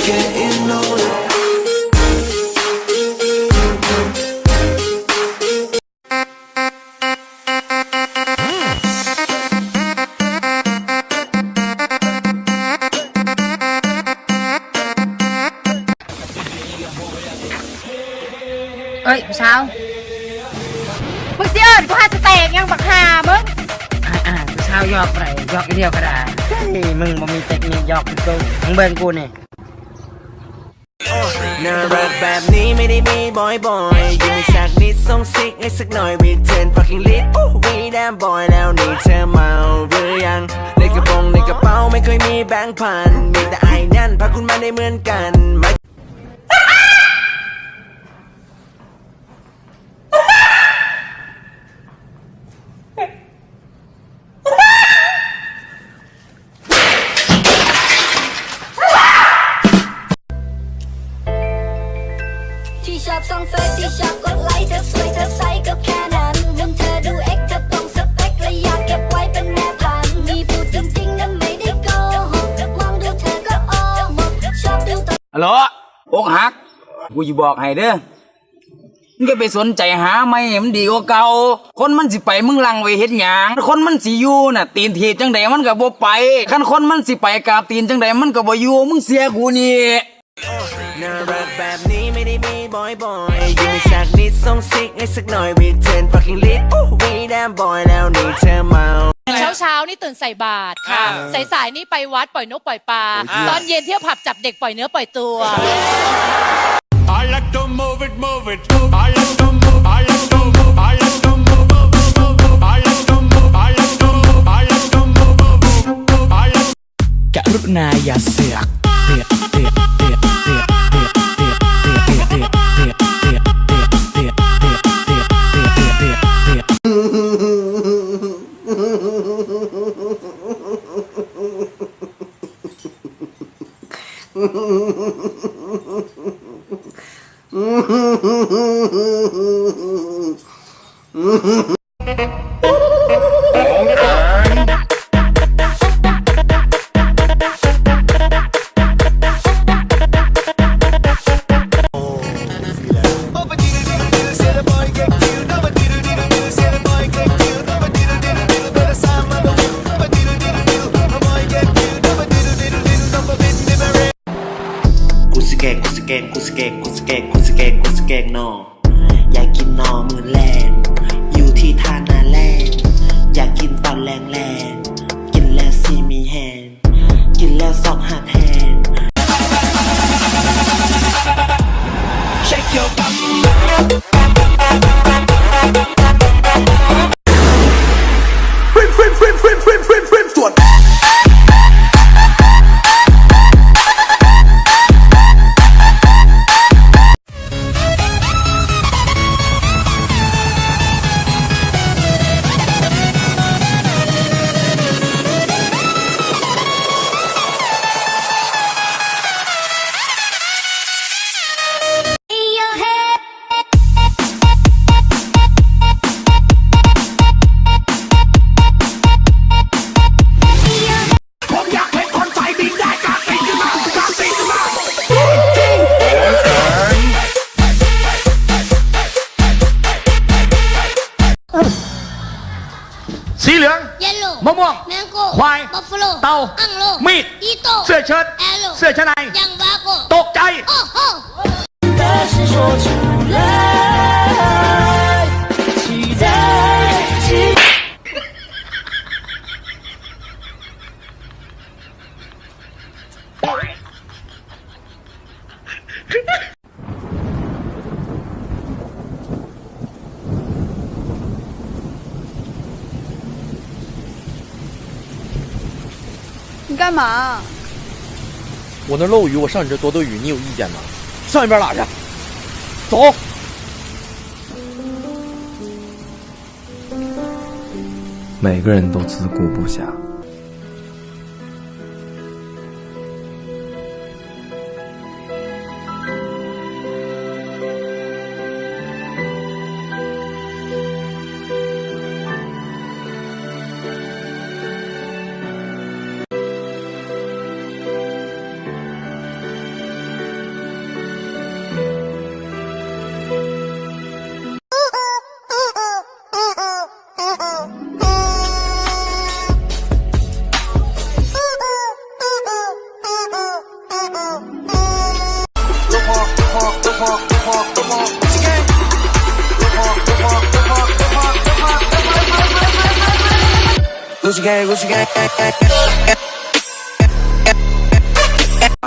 ເອີຍ ຜູ້ສາວ ມຶງຊິເອີ້ນກູຫາສະແຕກຫຍັງບັກຫ່າມຶງ? ອ່າໆ ຜູ້ສາວຫຍອກບໍ່ໄດ້ ຫຍອກອີ່ດຽວກໍໄດ້. ເຮີ້ຍ ມຶງບໍ່ມີເຕັກນິກຫຍອກຄືກູ ມຶງເບິ່ງກູນີ້. ອາໂຫຼ ອົກຫັກ ກູຊິບອກໃຫ້ເດີ້ ມຶງຢ່າໄປສົນໃຈ ຫາໃໝ່ໃຫ້ມັນດີກວ່າເກົ່າ. ຄົນມັນຊິໄປ ມຶງລັງໄວ້ເຮັດຫຍັງ? ຄັນຄົນມັນຊິຢູ່ນະ ຕີນຖີບຈັ່ງໃດມັນກໍບໍ່ໄປ. ຄັນຄົນມັນຊິໄປ ກາບຕີນຈັ່ງໃດມັນກໍບໍ່ຢູ່. ມຶງເຊື່ອກູນີ້. ເຊົ້າໆ ນີ້ຕື່ນໃສ່ບາດ ອ່າ ສາຍໆ ນີ້ໄປວັດ ປ່ອຍນົກປ່ອຍປາ ອ່າ ຕອນເຢັນທ່ຽວຜັບ ຈັບເດັກ ປ່ອຍເນື້ອປ່ອຍຕົວ.สีเหลือง เยลโล่ มะม่วง แมงโก้ ควาย บัฟฟาโล เต่า อังโล มีด อีโต้ เสื้อเชิ้ต แอโร่ เสื้อชั้นใน ยังวาโก้ ตกใจ โอ้โห 你干嘛？我那漏鱼，我上你这多兜鱼，你有意见吗？上一边拉去，走。每个人都自顾不暇。Gucci gang, Gucci gang.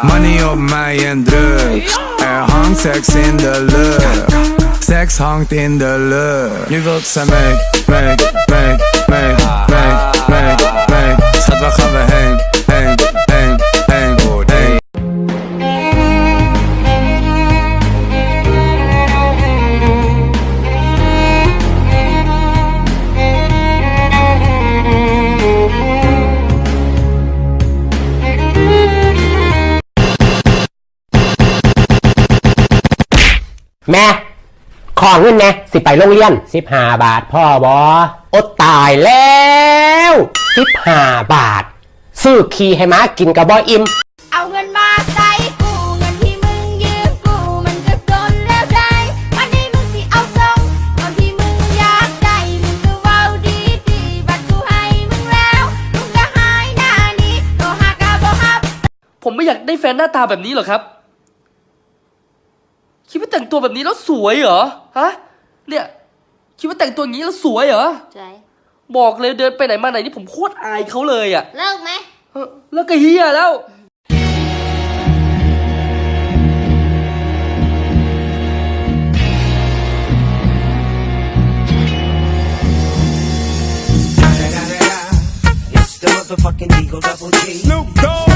Money op my en drugs. Er hangt seks in de lucht. Seks hangt in de lucht. Nu wilt zij mee, mee, mee, mee, mee, mee, mee. Schat, waar gaan we heen, heen, heen, heen, heen? ແມ່ ຂໍເງິນແດ່ ຊິໄປໂຮງຮຽນ. ສິບຫ້າບາດພໍບໍ່? ໂອ ຕາຍແລ້ວ ສິບຫ້າບາດ ຊື້ຂີ້ໃຫ້ໝາກິນກໍບໍ່ອີ່ມ. ເອົາເງິນມາໃຊ້ກູ ເງິນທີ່ມຶງຢືມກູ ມັນກໍຈົນແລ້ວໄດ໋ ບາດນີ້ມຶງຊິເອົາສົ່ງ ເງິນທີ່ມຶງຢາກໄດ້ ມຶງກໍເວົ້າດີໆ ບັດກູໃຫ້ມຶງແລ້ວ ມຶງກໍຫາຍໜ້າໜີ ໂທຫາກໍບໍ່ຮັບ. ผมไม่อยากได้แฟนหน้าตาแบบนี้หรอกครับ คิดว่าแต่งตัวแบบนี้แล้วสวยเหรอ ฮะ เนี่ย คิดว่าแต่งตัวอย่างนี้แล้วสวยเหรอ สวย บอกเลยเดินไปไหนมาไหนนี่ผมโคตรอายเขาเลยอะ เลิกไหม เออ เลิกก็เหี้ยแล้ว It's the motherfucking Eagle Double G. Snoop Dogg.